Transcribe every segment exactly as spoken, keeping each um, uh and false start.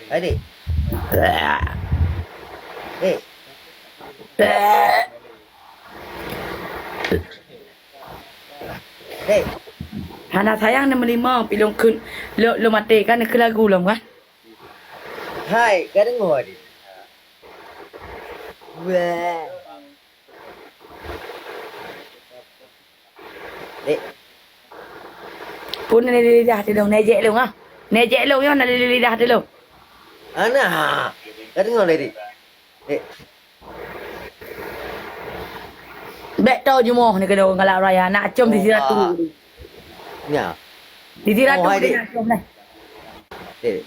Hai, Dik. Dik. Dik. Hana sayang neumeulimong, pi lôn kheun, lôn, lôn maté kan, neukheun lagu lom kan? Hai, ka deungoe, Dik. Wah. Dek. Pun na lé lidah teulông, na ejek lông ah. Na ejek lông nyoe na lé lidah teulông. Ana, ka deungoe lé, Dek. Dek. Bèk toe jumoh ni keunoe galak raya, nak acom di siratu. Nya. Di siratu nak acom neh. Dek.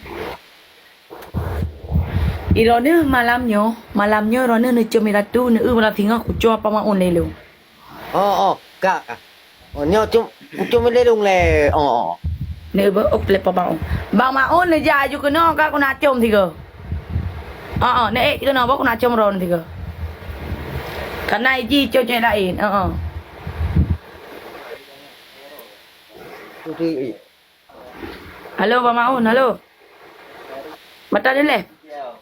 Droeneuh malam nyoe, malam nyoe droeneuh neucom i ratu, neueu malam singoh kucom Apa Maun lé lôn. Oh, oh, ka, ka. Oh, nyoe cum, kucom lé lôn lé. Oh, oh. Neueu beuh, oh, lé Apa Maun. Bang Maun neujak aju keunoe ka keuneuk com sigoe. Oh, oh, neuék keunoe bah keuneuk com droeneuh sigoe. Kana iji com cewek laén. Oh, oh. Halo, Bang Maun, halo. Mata neulép.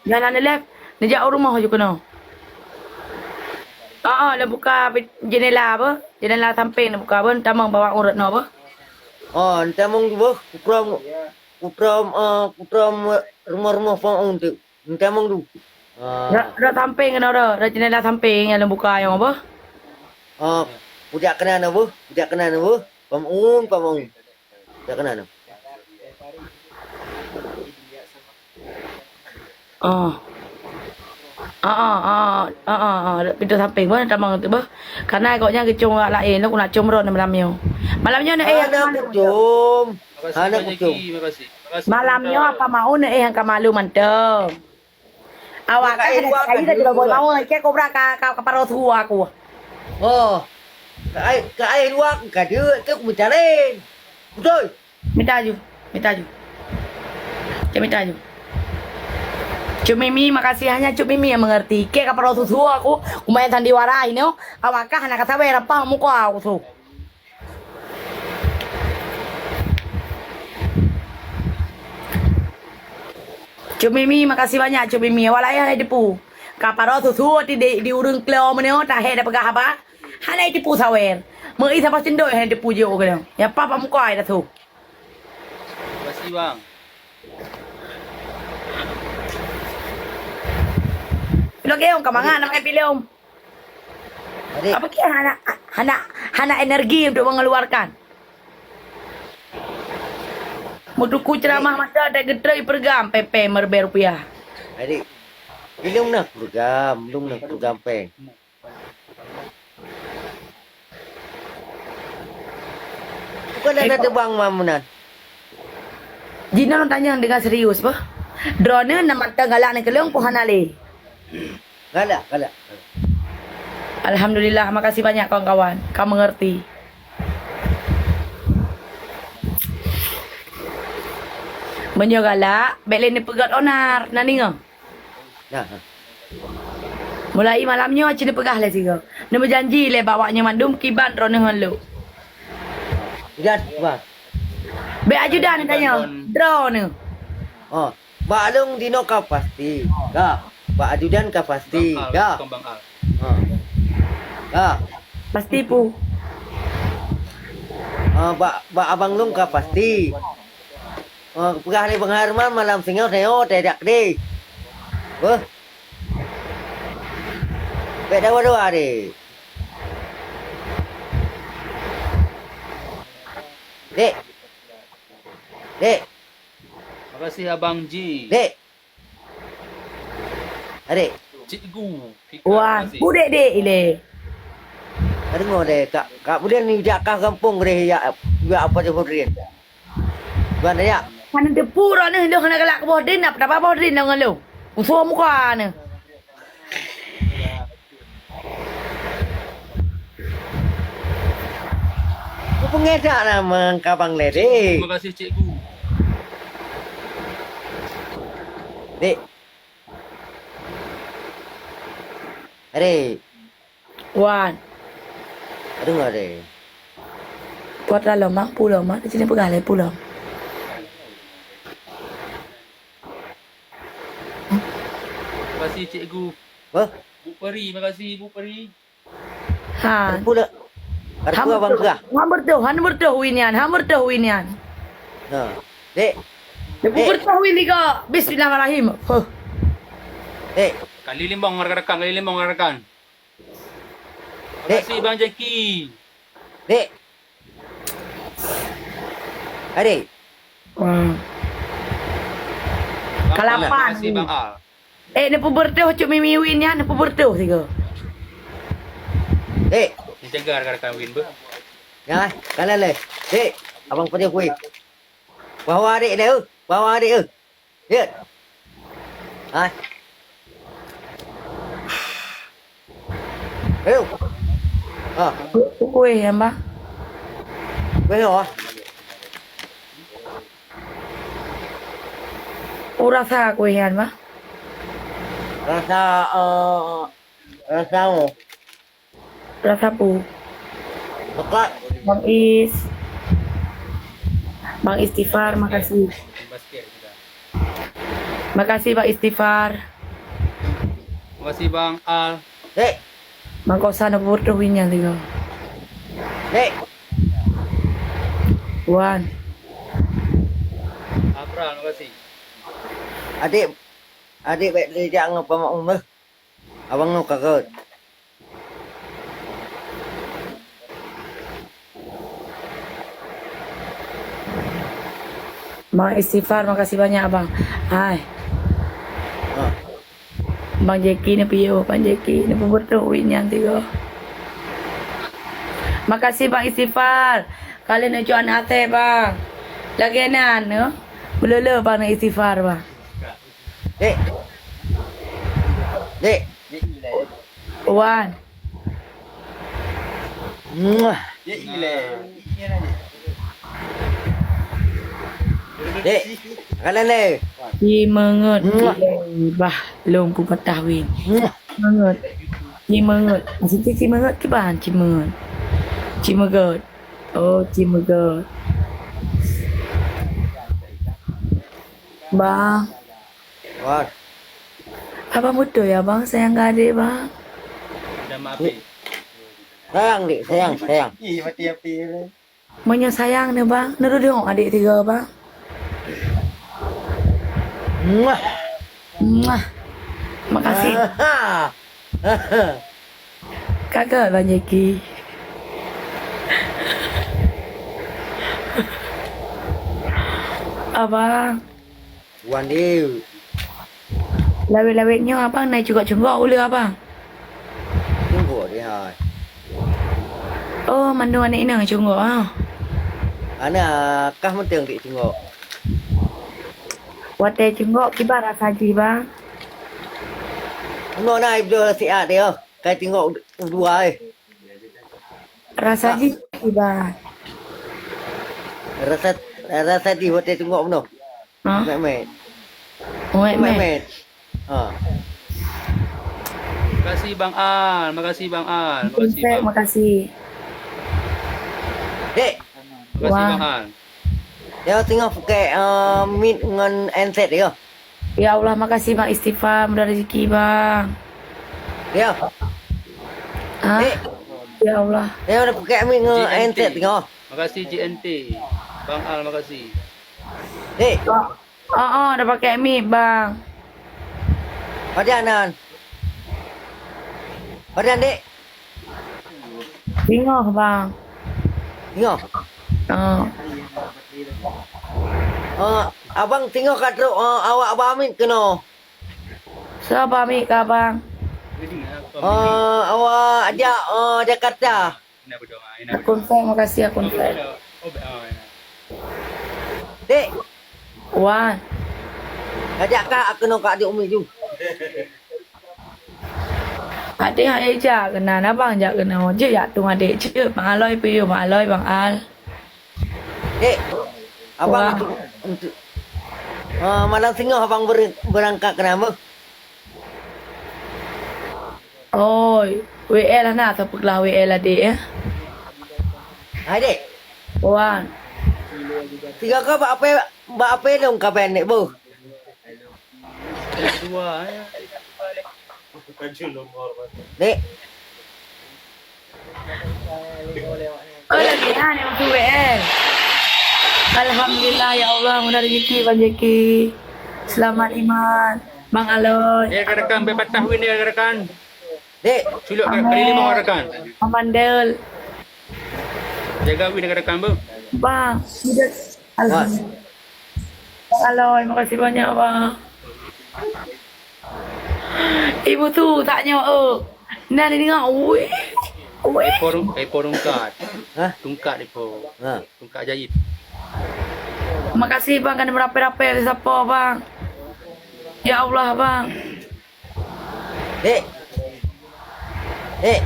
Nyan na neulép, neujak u rumoh ju keunoe. Ah, ah, neubuka pit-, jeundela beuh, jeundela sampéng neubuka beuh, tamong Bang Maun rot noe beuh. Oh, tamong beuh, kutrom, kutrom, eh, kutrom rumoh-rumoh Bang Maun tu. Neutamong du. Ah. Rot, rot sampéng keunoe rot, rot jeundela sampéng nyang lôn buka nyoe beuh. Ah, kujak keunan beuh, kujak keunan beuh. Bang Maun, Bang Maun. Kujak keunan. Ah. Ah, ah, ah, ah, ah, ah, rot pintoe sampéng beuh, neutamong tu beuh. Kana gobnyan geucom ureueng laén, lôn keuneuk com droeneuh malam nyoe. Malam nyoe neuék. Hana kucom. Hana kucom. Malam nyoe Apa Maun neuék nyang ka malu mantong. Awak ka keuneuk kayu ka jilong boi mawon, iké kobra ka, ka, ka paro suwa aku. Oh. Ka ai, ka ai luwa ka deuek tu mita laén. Beutôi. Mita aju, mita aju. Cek mita aju. Cuk Mimi, makasih hanya Cuk Mimi yang mengerti. Iké ka paro suwa aku, kumain sandiwara inoe, awak ka hana ka sabe rapah muka aku su. Cuk Mimi, makasih banyak Cuk Mimi. Awak laén hana teupeu. Ka paro susu di, di, di ureueng klo meunyoe tahe da peugah haba. Hana teupeu sawer. Meu isa pasen doi hana teupeu jiôh keunoe. Ya papa muka ai dah tu. Makasih bang. Lok geong ka mangat nak makan filem. Adik. Apa kira hana, hana, hana energi untuk mengeluarkan? Meutuku ceramah masa ada geutreuk ipeureuga pèng-pèng meuribèe rupiah. Adik, ilung na program, ilung na program pèng. Bukan ada tebang mamunan. Jinoe tanyong dengan serius beuh. Droeneuh na mantong galak neukeulong peue hana lé? Galak, galak. Alhamdulillah, makasih banyak kawan-kawan. Ka mengerti. Meunyoe galak, bèk lé neupeugöt onar, na ningoe. Nah. Mulai malam nyoe cit neupeugah lé sigoe. Neumeujanji lé bak awak nyoe mandum kiban droeneuh ngon lôn. Idan, bah. Bèk ajudan tanyoe, droeneuh. Oh, bak lôn dinoe ka pasti. Ka. Bak ajudan ka pasti. Ka. Ha. Ka. Pasti pu. Ah, bak, bak abang lôn ka pasti. Ah, peugah lé Bang Herman malam singoh nyoe teudak deh. Beuh. Bèk dawa-dawa deh. Dek. Dek. Makasih Abang Ji. Dek. Adik. Cikgu. Wan, budek-dek ilèe. Ka deungoe deh, Kak, Kak Budin ni jak kah gampông deh, jak, jak apa tu Budin. Ban deh, jak. Kan teupeu droeneuh, lôn hana galak keu Boh Din, apa taba Boh Din ngon lôn. Usoe muka neuh. Kupeungéh that lamang kabang lé, Dek. Terima kasih, Cikgu. Dek. Dek. Wan. Aduh, Dek. Pot lalom, Mang, pulom, Mang. Di sini peugah lé, pulom. Cikgu. Hah? Bu Peri, makasih Bu Peri. Ha. Kadu peue le-, kadu peue abang peugah? Han beutôi, han beutôi winian, han beutôi winian. Ha. Dek. Dek. Beutôi win tiga. Bismillahirrahmanirrahim. Huh. Dek. Kali limong rakan-rakan, kali limong rakan-rakan. Dek. Makasih Bang Jackie. Dek. Adik. Hmm. Bang Al, kalapan. Makasih Bang Al. Eh, neupeubeureutoh cok mimi win nyan, neupeubeureutoh sigoe. Dek. Dijaga rakan-rakan win beuh. Ya, kanan leh. Dek, abang pajoh kueh. Bahwa adik deh, eh. Bahwa adik, eh. Lihat. Hai. Ayo. Ah. Kueh nyan, Bang. Kueh apa? Peue rasa kueh nyan, Bang? Rasa, eh, rasa apa? Rasa peue? Coklat. Bang Is. Bang Istighfar, makasih. Makasih Bang Istighfar. Makasih Bang Al. Dek. Bang Kosan, apa beutôi win nyan tiga? Dek. Wan. Abral, makasih. Adik, adik baik dijak ngon Pak Makmum, eh. Abang nyoe ka rhot. Bang Istighfar, makasih banyak, Bang. Hai. Ha. Bang Jeki ni piyoh, Bang Jeki ni peubeutôi win nyan tiga. Makasih, Bang Istighfar. Kalian ucok aneuk até, Bang. Lagèe nan, nyoe. Beuleu-leu, Bang, Istighfar, Bang. Dek. Dek. Wan. Muah. Dek. Kanan deh. Cimeungeut. Muah. Bah, lôn peupatah win. Muah. Cimeungeut. Cimeungeut. Maksud cimeungeut kiban cimeungeut. Cimeugeut. Oh, cimeugeut. Bang. Wan. Abang beutôi ya, Bang, sayang keu adék, Bang? Sayang, Dek, sayang, sayang. Ih, mati api le. Meunyoe sayang ni, Bang, neureudoeng adék tiga, Bang. Muah. Muah. Makasih. Aha. Ka gèt Bang Jeki. Abang. Wan deh. Lawét-lawét nyoe abang na cunggok-cunggok uleue abang? Cunggok deh hai. Oh, mandum aneuk inong cunggok ah. Aneuk kah mantong dek cunggok. Watèe cunggok kiban rasa jih bang? Meunoe na ibloe siat deh oh. Kai tengok u dua eh. Rasa jih kiban. Rasa, rasa jih watèe tengok meunoe. Ha? Mek-mek. Mek-mek. Mek-mek. Ha. Makasih Bang Al, makasih Bang Al, makasih Bang. Makasih. Dek. Makasih Bang Al. Ya, tengok pakai, eh, mic ngon handset ya. Ya Allah, makasih Bang Istighfar, mudah rezeki Bang. Ya. Ah, Dek. Ya Allah. Ya, udah pakai mic ngon handset tengok. Makasih J N T. Bang Al, makasih. Dek. Oh, oh, dah pakai mic, Bang. Padan nan. Padan, Dek. Singoh, Bang. Singoh. Oh. Oh, abang singoh ka trok, oh, awak ba mic keunoe. Soe ba mic keu abang? Oh, awak jak, oh, Jakarta. Akun fake, makasih akun fake. Dek. Wan. Kajak kak keunoe kak di umi ju. Adek hai jak keunan, abang jak keunoe. Jeuet jak tueng adek, jeuet. Bang Aloi piyu, Bang Aloi, Bang Al. Dek. Abang untuk, untuk, ah, malam singoh abang ber-, berangkat keunan beuh. Oi, W L hana teupeugah W L adek, eh? Hai, Dek. Wan. Tiga ka bak ape, bak ape dong ka ben, Dek, boh? Dua, eh. Dek. Oh, lagi ha, ni waktu W L. Alhamdulillah, ya Allah, mudah rezeki, Bang Jeki. Selamat iman, Bang Aloy. Ya, rakan-rakan, bek patah win ya, rakan-rakan. Dek. Culuk kat kali lima, rakan. Amandel. Jaga win, rakan-rakan, bu. Bang, udah. Alhamdulillah. Bang Aloy, makasih banyak, Bang. Ibu tu tak nyoe, eh. Nah, dia dengar, weh, weh. Ipo rung-, ipo rungkat. Hah? Tungkat ipo. Ha. Tungkat jahit. Makasih, Bang, kena merape-rape sapa, Bang. Ya Allah, Bang. Dek. Dek.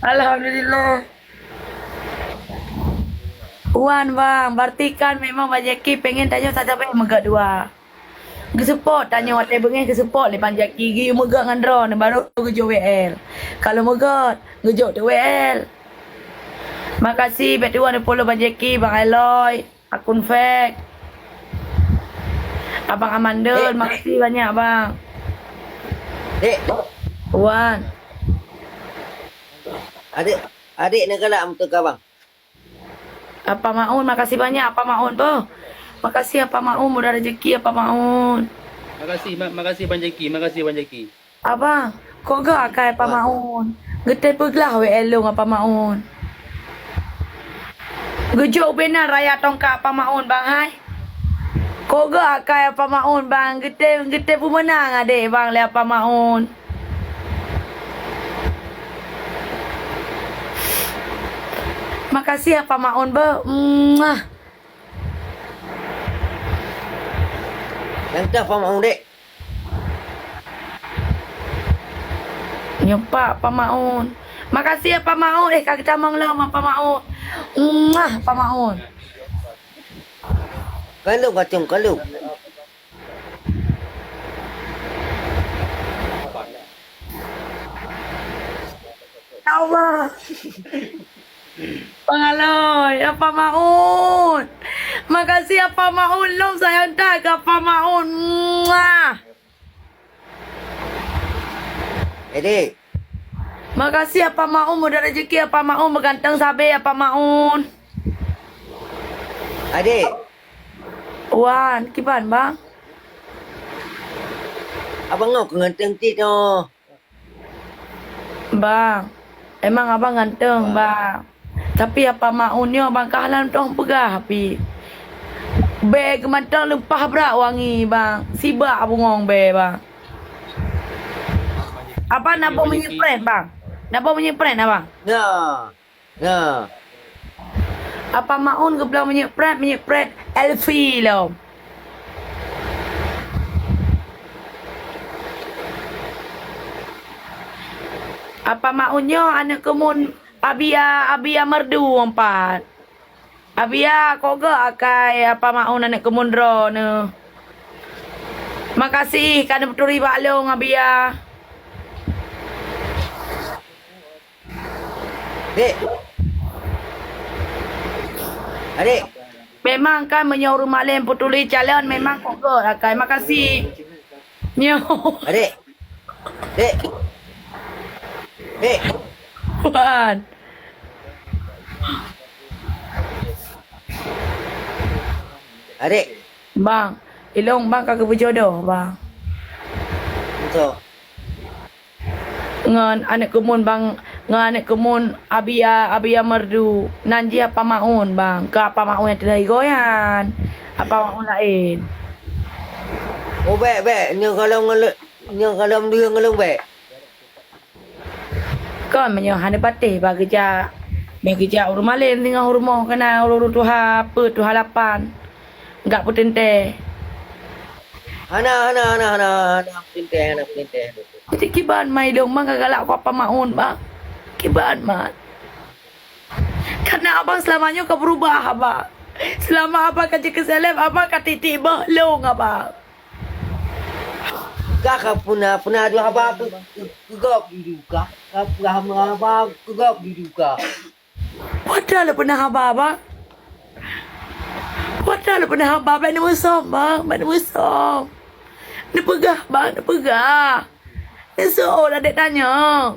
Alhamdulillah. Wan, Bang, berarti kan memang Bang Jaki pengen tanyoe sabe meugét dua. Geusupport tanyoe watée beungéh geusupport lé Bang Jaki, geuyue meugét ngon droe neuh baru geujok W L. Kalau meugét, geujok teuk W L. Makasih, bek tuan neupolo Bang Jaki, Bang Aloy. Akun fake. Abang Amandel, eh, makasih banyak, Bang. Dek. Wan. Adik, adik nak galak untuk abang. Apa Maun, makasih banyak, Apa Maun, boh. Makasih, Apa Maun, mudah rezeki, Apa Maun. Makasih, ma-, makasih, Bang Jaki, makasih, Bang Jaki. Abang, kok geuh akai Apa Maun? Geuteupeuglah W L lôn Apa Maun. Geujok ubena raya tongkat Apa Maun, Bang, hai. Kok geuh akai Apa Maun, Bang? Geuteu-, geuteupeumeunan adek, Bang, lé Apa Maun. Makasih, Apa Maun, beuh. Muah. Nyang teuh Apa Maun, dek. Nyoe pak Apa Maun. Makasih Apa Maun. Eh, ka geutamong lom Apa Maun. Muah, Apa Maun. Kalung kacung, kalung. Ya Allah. Bang Aloy, Apa Maun. Makasih Apa Maun, lôn sayang that keu Apa Maun. Muah. Adik. Makasih Apa Maun, mudah rezeki Apa Maun, beuganteng sabe Apa Maun. Adik. Wan, kiban, Bang? Abang nyoe keu ganteng cit nyoe. Bang, emang abang ganteng, Bang. Tapi Apa Maun nyoe, Bang, ka hana mantong peugah pih. Bèe geuh mantong leupah brat wangi, Bang. Sibak bungong bèe, Bang. Apa na boh minyeuk pret, Bang? Na boh minyeuk pret na, Bang? Ya. Ya. Apa Maun geubloe minyeuk pret, minyeuk pret Elfie lom. Apa Maun nyoe aneuk keumun Abia, Abia Merdu empat. Abia, kok geuh akai Apa Maun aneuk keumun droeneuh. Makasih ka neupeuturi bak lôn, Abia. Dek. Adik. Memang kan meunyoe ureueng malém peuturi calon memang kok geuh akai. Makasih. Nyoe. Adik. Dek. Dek. Wan. Adik. Bang, ilong bang ka geupeujodoh, bang. Betul. Ngon aneuk keumun bang, ngon aneuk keumun Abia, Abia Merdu. Nan jih Apa Maun, bang. Keu Apa Maun nyang teulah igoyan. Apa Maun laén. Oh, bèk, bèk. Nyoe kalau ngeleu-, nyoe kalau meudeueng ngeleueng bèk. Kon meunyoe hana patéh bak geujak, bak geujak ureueng malém singoh rumoh keunan ureueng tuha peuet, tuha lapan. Gak peuteuntèe. Hana, hana, hana, hana, hana peuteuntèe, hana peuteuntèe. Jadi kiban mai lôn, bang, ka galak keu Apa Maun, bang. Kiban mat. Karena abang selama nyoe ka berubah, abang. Selama abang ka jeuet keu seleb, abang ka titik boh lôn, abang. Ka, ka peuna, peuna dua haba keu, keu, keu gob di duka. Ka peuna haba keu gob di duka. Padahai lôn peuna haba, bang. Padahai lôn peuna haba, bèk neumeusom, bang, bèk neumeusom. Neupeugah, bang, neupeugah. Soe ladek tanyoe?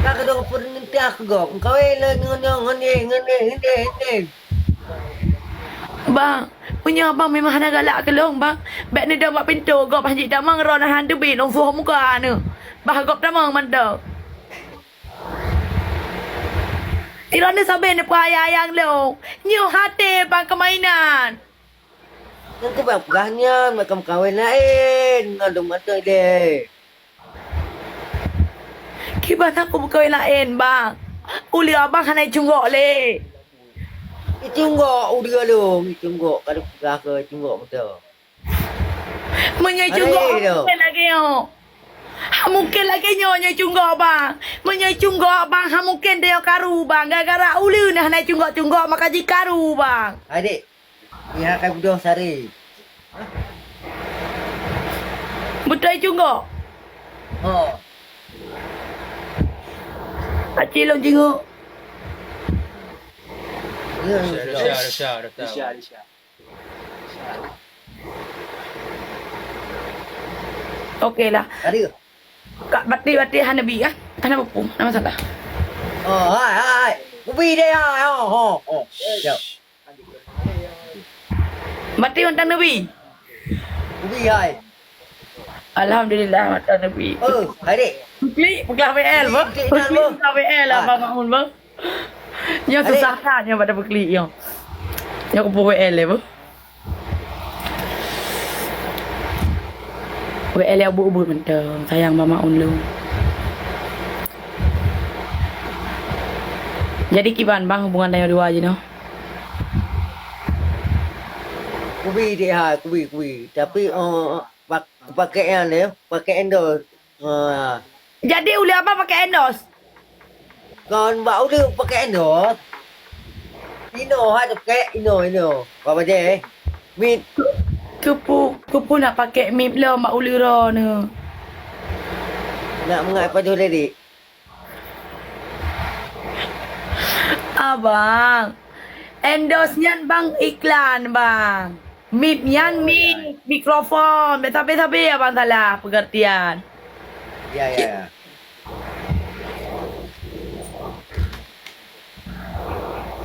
Ka keudong peureunintah keu gob. Meukawen lé ngon nyoe, ngon nyoe, ngon nyoe, ngon nyoe, ngon nyoe. Bang, meunyoe abang memang hana galak keu lôn, bang, bèk neudong bak pintoe, gob hanjeuet tamong, droeneuh han teubiet lôn phoh muka neuh. Bah gob tamong mantong. Droeneuh sabe neupeuayang-ayang lôn. Nyoe até bang keu mainan. Nyan keuh bang peugah nyan, bèk kameukawen laén ngon lôn mantong ilèe. Kiban aku meukawen laén, bang. Uleue abang hana icunggok lé. Icunggok uleue lôn, icunggok ka lôn peugah keu icunggok mantong. Meunyoe icunggok, hana mungken lagèe nyoe. Ha, mungken lagèe nyoe, nyoe icunggok bang. Meunyoe icunggok bang, ha, mungken teuh karu bang. Gara-gara uleue neuh hana icunggok-cunggok, maka jikaru bang. Adek, Pihak kai budong sari. Beutôi cunggok. Ha. Aci lôn jingok. Ya, ya, ya. Risha, risha, risha. Risha, risha. Okey lah. Tadi ke? Kak batik-batik hana bi, ah. Hana peue, hana masalah. Oh, hai, hai, hai. Kubi deh, hai. Oh, oh, oh. Ya. Mati mantong neubi. Ubi hai. Alhamdulillah mantong neubi. Oh, hai dek. Klik peugah W L, bah. Klik, klik, klik. Peugah W L lah, ah. Bang Maun, bah. Nyoe susah that nyoe pada peuklik nyoe. Nyoe kupeue W L lé, bah. W L ya ubit-ubit mantong, sayang Bang Maun lôn. Jadi kiban bang hubungan tanyoe dua jinoe? Kubi dek hai, kubi, kubi. Tapi, eh, pak-, pakèk nyan lé, pakèk endorse. Ha. Jadi uleue abang pakèk endorse? Kon bak uleue pakèk endorse. Inoe hai pakèk, inoe, inoe. Bak bajèe, eh. Mit. Keupeue, keupeue nak pakèk mit lom bak uleue droeneuh? Nak meungat pajoh lé dek. Abang, endorse nyan bang iklan, bang. Mit nyan mit, mikrofon. Bèk sabe-sabe abang salah pengertian. Ya, ya, ya.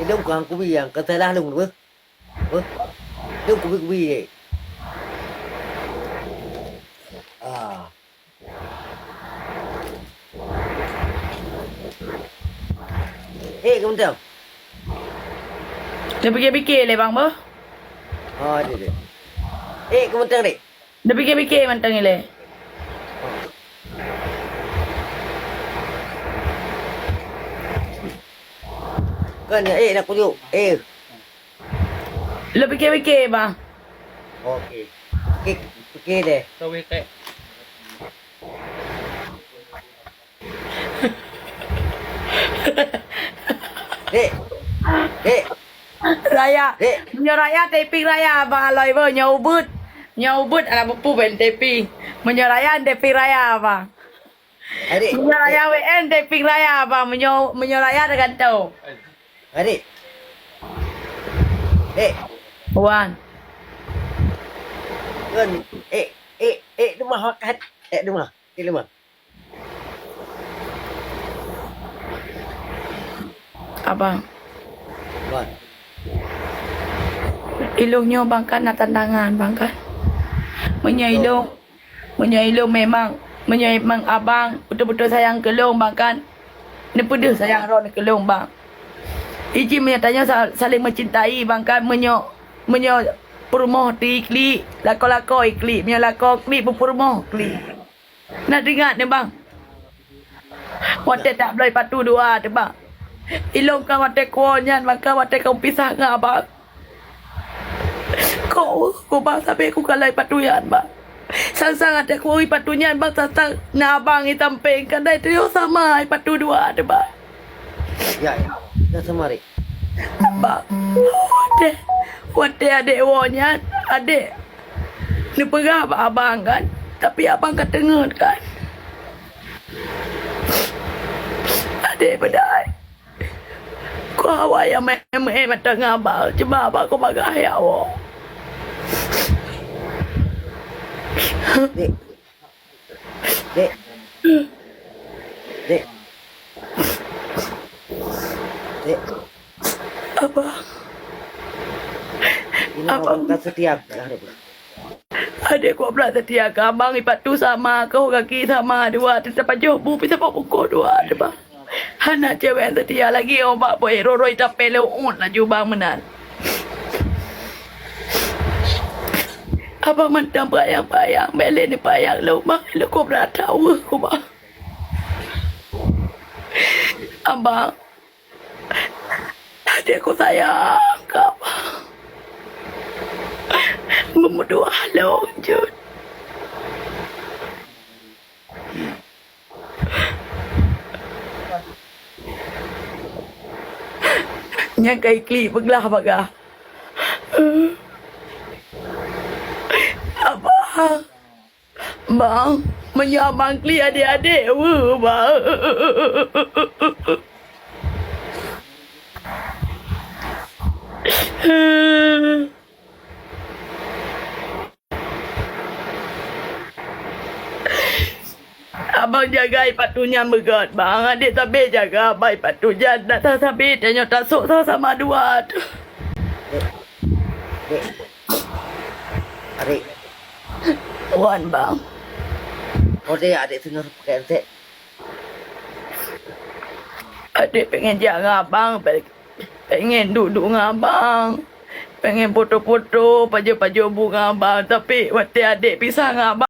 Ilôn kang kubi nyang ka salah lôn, beuh. Beuh. Lôn kubi-kubi, eh. Ah. Eh, keumantong. Dah pikir-pikir lé, bang, beuh? Oh, ada, ada. Eh, keumantong, dek. Dah pikir-pikir mantong ilèe. Kan, ya, eh, nak kujuk. Eh. Lôn pikir-pikir, bang. Okey. Okey, pikir deh. Tahu kek. Dek. Dek. Raya. Dek. Meunyoe raya, taping raya, bang Aloi, beuh. Nyoe ubit. Nyoe ubit, alah beupu ben taping. Meunyoe raya, taping raya, bang. Adik. Meunyoe raya W N, taping raya, bang. Meunyoe, meunyoe raya, teugantung. Adik. Dek. Wan. Kan, eh, eh, eh, rumah makan. Eh, rumah. Eh, rumah. Abang. Wan. Ilôn nyoe bang kan na tantangan bang kan. Meunyoe ilôn, meunyoe ilôn memang, meunyoe memang abang beutôi-beutôi sayang keu lôn bang kan. Neupeudeuh sayang droeneuh keu lôn bang. Iji meunyoe tanyoe sa-, saléng meucintai bang kan, meunyoe, meunyoe peurumoh ti klik, lakoe-lakoe klik, meunyoe lakoe klik peurumoh klik. Na teuingat nyoe, bang? Watèe tabloe patu dua teuh, bang. Ilôn ka watèe kuwoe nyan, maka watèe ka pisah ngon abang. Kok, kok bang, sabe kukalon patu nyan, bang. Sang-sang watèe kuwoe patu nyan, bang, sang-sang na abang i sampéng. Kadai teuh sama i patu dua teuh, bang. Ya, ya. Ya, sama, Rik. Bang, watèe, watèe adék woe nyan, adék neupeugah bak abang kan, tapi abang ka teungeut kan. Adék beudai. Kok awai nyang meu'èn-meu'èn mata ngon abang, cuma abang kok bagaih ya Allah. Rik, Dek. Dek. Dek. Abang. Ini Abang. Abang tak setia ke? Adek kobra setia keu abang, ipat tu sama, keu gaki sama, dua, teutapajoh bu, pih saboh bungkôh dua, teuma hana cewek nyang setia lagi, oh, bak boh roi-roi tapé lé uet laju bang meunan. Abang mantong peurayang-peurayang, bèk lé neupayang lôn, bang, lôn kobra tawa, kobra. Abang, adek ku sayang keu abang. Meumeudoa lôn jeuet. Nyang ka iklik peuglah bagah. Abang. Bang, meunyoe abang klik adek-adek, weueh, bang. Abang jaga ipat tu nyan beugöt, bang. Adek sabe jaga abang ipat tu nyan. Dak sabe tanyoe tasok sama-sama dua tu. Dek. Dek. Adik. Wan, bang. Oh, dek, adik teungoh pakai entek. Adek pengen jak ngon abang, pe-, pengen duek-duek ngon abang, pengen foto-foto, pajoh-pajoh bu ngon abang, tapi watèe adek pisah ngon abang,